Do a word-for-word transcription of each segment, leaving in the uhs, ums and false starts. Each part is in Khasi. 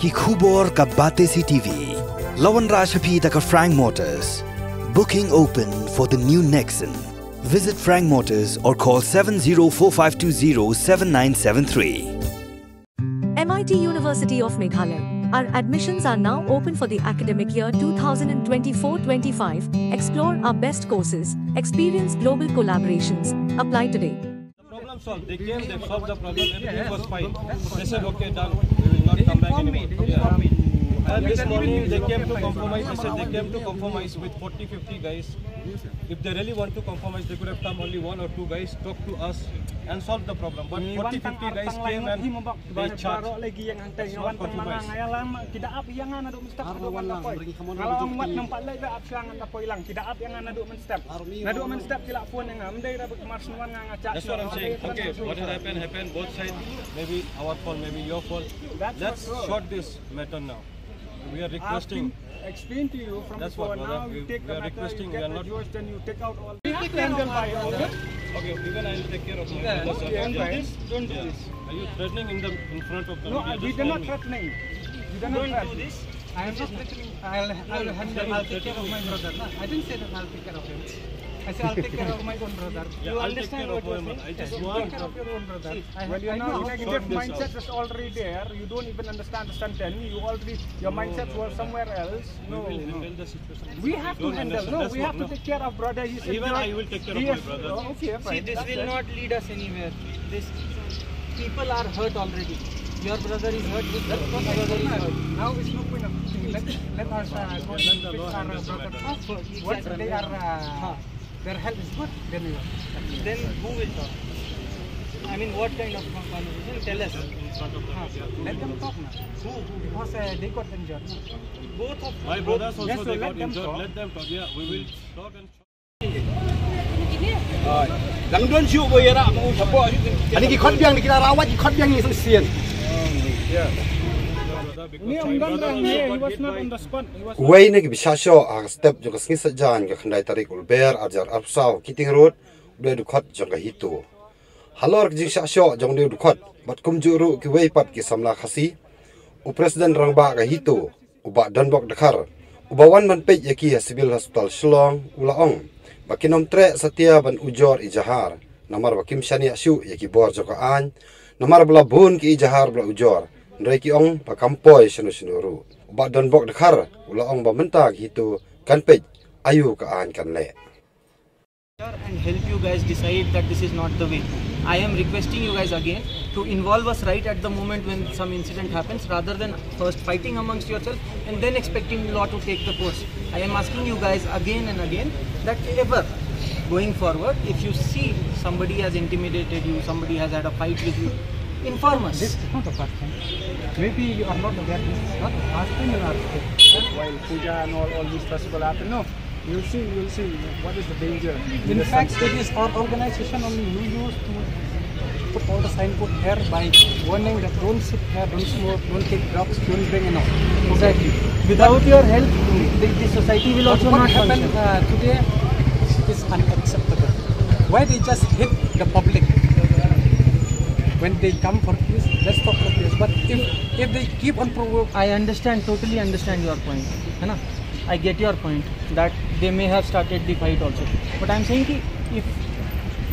Ki khubor ka Batesi T V. La wanrah sha phi da ka Frank Motors. Booking open for the new Nexon. Visit Frank Motors or call seven zero four five two zero seven nine seven three. M I T University of Meghalaya. Our admissions are now open for the academic year twenty twenty-four twenty-five. Explore our best courses, experience global collaborations. Apply today. The problem solved. They came, they solved the problem, everything was fine. They said, okay, done, we will not come back anymore. Yeah. And this morning they came to compromise, they said they came to compromise with forty, fifty guys. If they really want to compromise, they could have come only one or two guys, talk to us and solve the problem. But forty, fifty guys came and they charged. It's not compromise. That's what I'm saying. Okay, what has happened, happened, both sides. Maybe our fault, maybe your fault. Let's sort this matter now. We are requesting. Explain to you from That's what, before. Brother. Now you We, take we the are matter, requesting. You We are get not. The judge, then you take out all. We have to handle by all. Okay, even I will take care of my. Don't do this. Don't do this. Are you threatening in the in front of the No, media? We Just did tell not me. Threatening. You did not threaten. I am not threatening. I'll, I'll handle. I'll take care of my brother. No, I didn't say that I'll take care of him. I said I'll take care of my own brother. Yeah, you I'll understand what you're saying? I just want. Take care of your own brother. I, well, you're I now negative mindset is already there. You don't even understand the sentence. You already, your mindset was somewhere else. No, we will handle the situation. We have to handle. No, we have to take care of brother. He's even I will take care of my brother. Okay, fine. See, this will not lead us anywhere. This people are hurt already. Your brother is hurt. His brother is hurt. Now it's no point of let, let us uh, go and fix our brother. Once they are. Uh, Their health is good, then we will. Then who will talk? I mean, what kind of conversation? Tell us. Let them talk now. Who? Who? Because uh, they got injured. Both of my brothers also, yes, so they got injured. Let them talk. Yeah, we will talk and. Dang don shu bo yara mo support. Ani ki khot biang ni ki rawat ki khot biang ni sien. Ni ong don dang ni, he was not on the spot. Uwei na ki bishah shoh ha ka step jong ka sngi Saitjaiñ ka khyndai tarik u Lber arhajar arphew saw, Keating Road, u dei u dkhot jong ka HITO. Halor ka jingshah shoh jong une u dkhot bad kumjuh ruh kiwei pat ki samla Khasi, u President Rangbah ka HITO, u Bah Donbok Dkhar, uba wan ban peit ïa ki ha Civil Hospital Shillong, u la ong ba kin ym treh satia ban ujor ijahar namar ba kim shaniah shuh ïa ki bor jong ka aiñ namar ba la bun ki ijahar ba la ujor. Hynrei ki ong ba kam poi shano shano ruh. U Bah Donbok Dkhar u la ong ba mynta ka HITO kan peit aïu ka aiñ kan leh. And help you guys decide that this is not the way. I am requesting you guys again to involve us right at the moment when some incident happens, rather than first fighting amongst yourself and then expecting law to take the course. I am asking you guys again and again that ever going forward, if you see somebody has intimidated you, somebody has had a fight with you, inform us. This is not the first time. Maybe you are not aware, this is not the first time you are. While puja and all, all these festivals happen, no? You'll see, you'll see what is the danger. In fact, it is our organization only who used to put all the signboard here by warning that don't sit here, don't smoke, don't take drugs, don't drink and all. Exactly. Without your help, the, the society will also not function. What happened uh, today is unacceptable. Why they just hit the public when they come for peace? Let's talk for peace. But if if they keep on provoking, I understand, totally understand your point. Hai na? I get your point that they may have started the fight also. But I'm saying ki if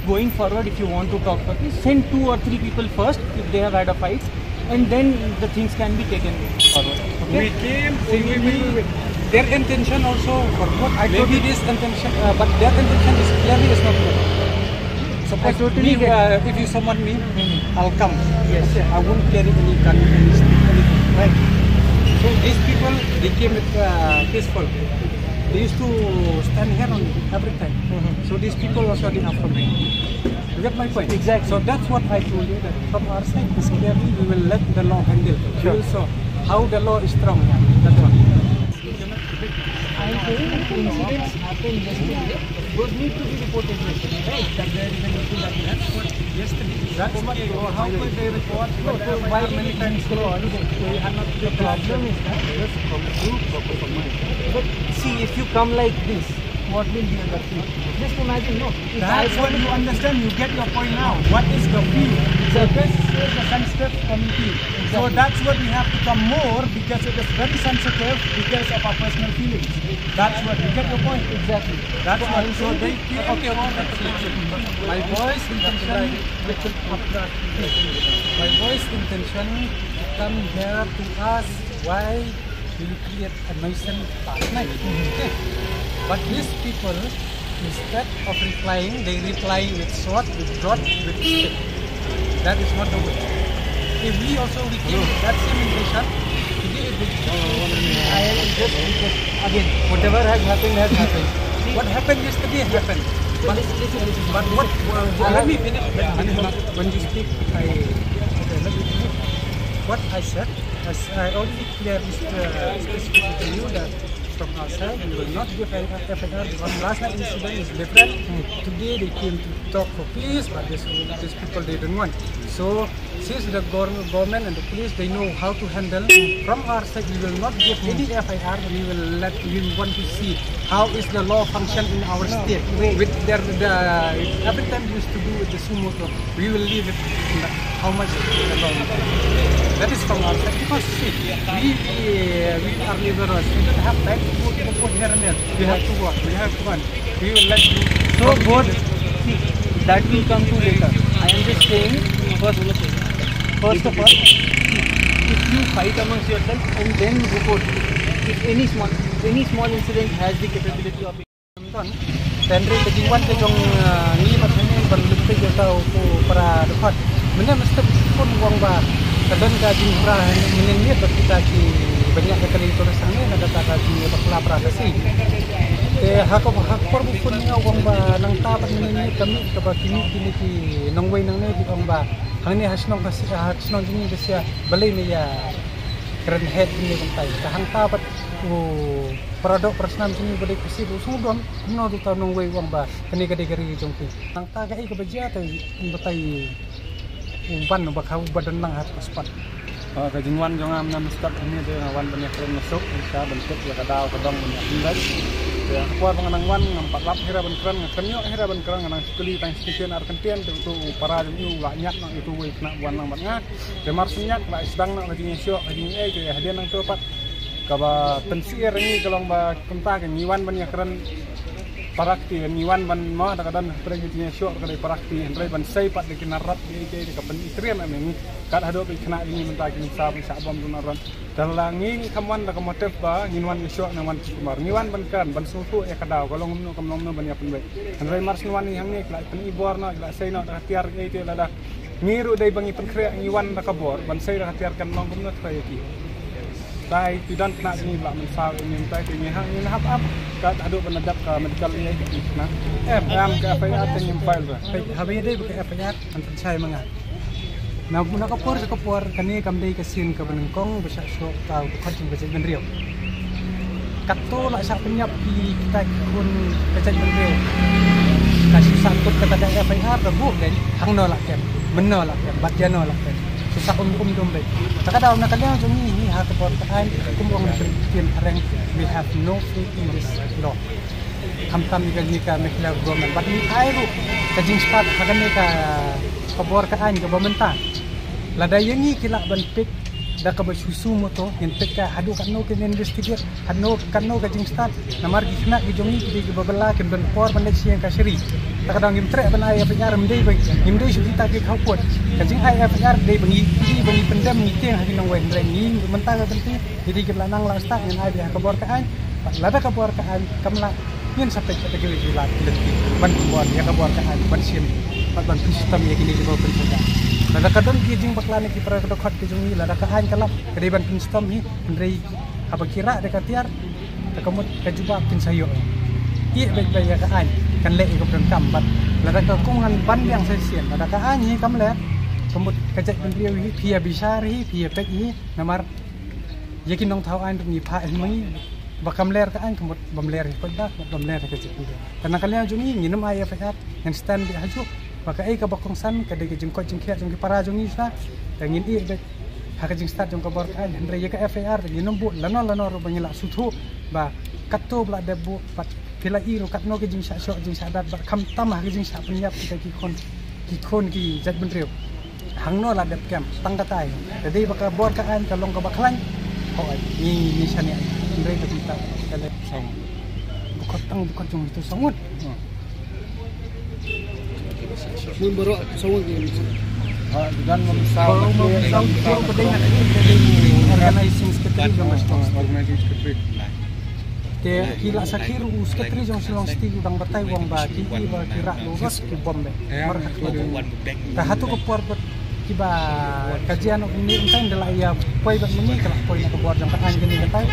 going forward, if you want to talk for peace, send two or three people first if they have had a fight, and then the things can be taken forward. Okay? We came, we, we, we, we, their intention also, for what I told you, this intention, uh, but their intention is clearly is not good. Suppose I totally me, uh, if you summon me, I'll come. Yes. Okay, I won't carry any gun, any stick, anything. Right. So these people, they came with uh, peaceful. They used to stand here only every time. So these people also they are from here. You get my point? Exactly. So that's what I told you, that from our side, this clearly we will let the law handle. We will show how the law is strong here. That's all. I'm saying that incidents happen yesterday. Those need to be reported yesterday, right? That there is an issue that happened yesterday. That's what, how could they report? No, so why many times they are not. The problem is that, but see, if you come like this, what will be the fee? Just imagine, no. That's what you understand. You get your point now. What is the fee? So this It's a sensitive community. So that's what we have to come more, because it is very sensitive because of our personal feelings. That's what, you get your point. Exactly. That's what. So they came. My boy's intention, my boy's intention to come here to ask why you create a nuisance last night. Okay. But these people, instead of replying, they reply with sword, with rod, with stick. That is not the way. If we also, we came with that same intention, today it will. I just, because again, whatever has happened has happened. What happened yesterday happened. But, but what, uh, let me finish. Let me finish. When you speak, I, okay, let me finish. What I said, as I already clear, uh, specifically to you that from our side, we will not give an F I R because last night incident is different. Today they came to talk for peace, but this, these people, they don't want. So since the gor- government and the police, they know how to handle. From our side, we will not give any F I R. We will let, we want to see how is the law function in our state. With their, the, every time we used to do with the sumo, we will leave it in the, how much the law. That is from our side. Because see, we, we, we are laborers. We don't have time to go to the court here and there. We have to work. We have to earn. We will let you. So both, see, that will come to later. I am just saying, first, first of all, if you fight amongst yourself and then report, if any small, any small incident has the capability of. Te hynrei ka jingwan ka jong, ah, ngi bad ngi ban lynti ïa ka u para dkhot. Mynne mesti pun wang ba ka don ka jingbra mynne ngi bad kita ki ban ïa ka kali tourist hangne na kata ka jingïabakla para Khasi. Te ha ka, ha ka por ba pun ngi wang ba nangta bad mynne ngi kami kaba kini kini ki nongwei nangne ki wang ba hangne ha shnong Khasi, ha shnong jong ngi Khasi balei ne ïa kren het ngi ban tai. Ka hangta bad u para doh para snam jong ngi ba dei Khasi ba u sngewdon. Kumno tu ta nongwei wang ba kane ka dei ka ri jong phi. Nangta kaei kaba jia te batai u ban ba kha u ba don lang ha ka spot. Ah, ka jingwan jong nga mynne mynstep hangne te nga wan ban ïakren masuk, nga ban tip ïa ka daw ka dong ban ïakren. Te ha ka por ba nga nang wan ngam pat lap hi ra ban kren, nga kren ïoh hi ra ban kren, nga nang shu kylli tang shu ktien ar ktien te uto u para jong ngi u la ñiad noh ïa uto uwei u khynnah ba wan lang bad nga. Te mar shu ñiad la sdang noh ka jingïashoh ka jingïaei te hadien nangto pat. Kaba pynsyier ngi ka long ba kumta ka ngi wan ban ïakren para kti, ngi wan ban mo da ka don hapdeng ka jingïashoh ka dei para kti, hynrei ban sei pat da ki narap da ïa ka pynitrien ame ngi. Kat haduh ba ki khynnah ngi mynta ki ngi sa ban shah bom tu narap. Te la ngi ngi kham wan da ka motive ba ngin wan ïashoh ne wan kumar. Ngi wan ban kren ban sngewthuh ïa ka daw ka long kumno kam long kumno ban ïa pynbeit. Hynrei mar shu wan ngi hangne ki la pynibor noh, ki la sei noh da ka tiar ïa ka lada. Ngi ruh dei ba ngi pynkhreh ngi wan da ka bor ban sei da ka tiar kan long kumno trai ïa ki. Tai ki don khynnah jong ngi ba la mynsaw ïa ngi mynta te ngi hap, ngi hap ap kat haduh ban da dep ka medical ïa ki khynnah. Em, em ka F I R te ngim file ruh. Haba ïadei bad ka F I R ngan pynshai ma nga. Na, na ka por sha ka por kane kam dei ka sien kaba nyngkong ba shah shoh ka u dkhot jong ka jaitbynriew. Katto la shah pynïap ïa kita ki khun ka jaitbynriew. Ka shu sah kut kata ka F I R da buh dei hangno la kem, mynno la kem, bad ïano la kem. Shu sah um um dum dei. Te ka daw na ka liang jong ngi hi ha ka bor ka aiñ kum ong na ka ktien phareng, we have no faith in this law. Khamtam ïa ka, ïa ka Meghalaya government bad ngi ai ruh ka jingstad ha kane ka, ka bor ka aiñ kaba mynta. Lada ïa ngi ki lah ban peit da kaba shu sumo to, ngin peit ka haduh katno kin investigate, haduh katno ka jingstad. Namar ki khynnah ki jong ngi ki dei kiba bylla, kin don por ban leit sha ïing ka shari. Te ka daw ngim treh ban ai F I R, ym dei ba, ym dei shu kita ki khawpot. Ka jingai F I R dei ba ngi, dei ba ngi pyndem ngi tieng ha ki nongwei, hynrei ngi mynta ka kynti ki dei kiba la nang la stad, ngin ai beit ha ka bor ka aiñ. Bad lada ka bor ka aiñ kam lah, ngin sa peit kategory ki lad lynti ban bor ïa ka bor ka aiñ ban shim bad ban pynshitom ïa kine kiba pynshitom. Lada ka don ki jingbakla na ki para dkhot ki jong ngi, lada ka aiñ ka lap ka dei ban pynshitom hi, hynrei haba ki rah da ka tiar, te ka mut ka jubab kin sa ïoh. Ïeh beit ba ïa ka aiñ kan leh ïa ka pyrkhat bad lada ka kum ngan ban biang sa shisien, lada ka aiñ hi kam leh, ka mut ka jaitbynriew hi phi ïa bishar hi, phi ïa peit hi. Namar ïa ki nongthaw aiñ ruh ngi phah hi ma ngi ba kam ler ka aiñ, ka mut bym ler hi koit ba, bym ler hi ka jaitbynriew. Te na ka liang jong ngi ngin ym ai F I R, ngin stand beit hajuh ba kaei kaba kongsan ka dei ka jingkoit jingkhiah jong ki para jong ngi shuwa. Te ngin ïeh beit ha ka jingstad jong ka bor ka aiñ, hynrei ïa ka F I R ngin ym buh lano lano ruh ba ngi la sngewthuh ba katto ba la dep buh bad phi la i ruh katno ka jingshah shoh jingshah dat bad khamtam ha ka jingshah pynïap kita ki khun, ki khun ki jaitbynriew. Hangno la dep kem tang katai. Te dei ba ka bor ka aiñ ka long kaba khlaiñ. Hooid, ngi ngi shaniah. Hynrei ka kumta ka leh song. Bukot tang bukot jong itu sangut. Mun baroh song ngi. Ha, dan mem saw. Baroh mem saw, baroh ka dei na ka dei organizing secretary jong ka Shillong City. Organizing secretary. Te ki la sakhi ruh u secretary jong Shillong City u dang batai u ong ba ki i ba ki rah lurus ki bom be. Mar ka tu. Ta hato ka por bad kiba ka jian of ni entain da la ïa poi bad mini ka la poi na ka bor jong ka aiñ kani katai.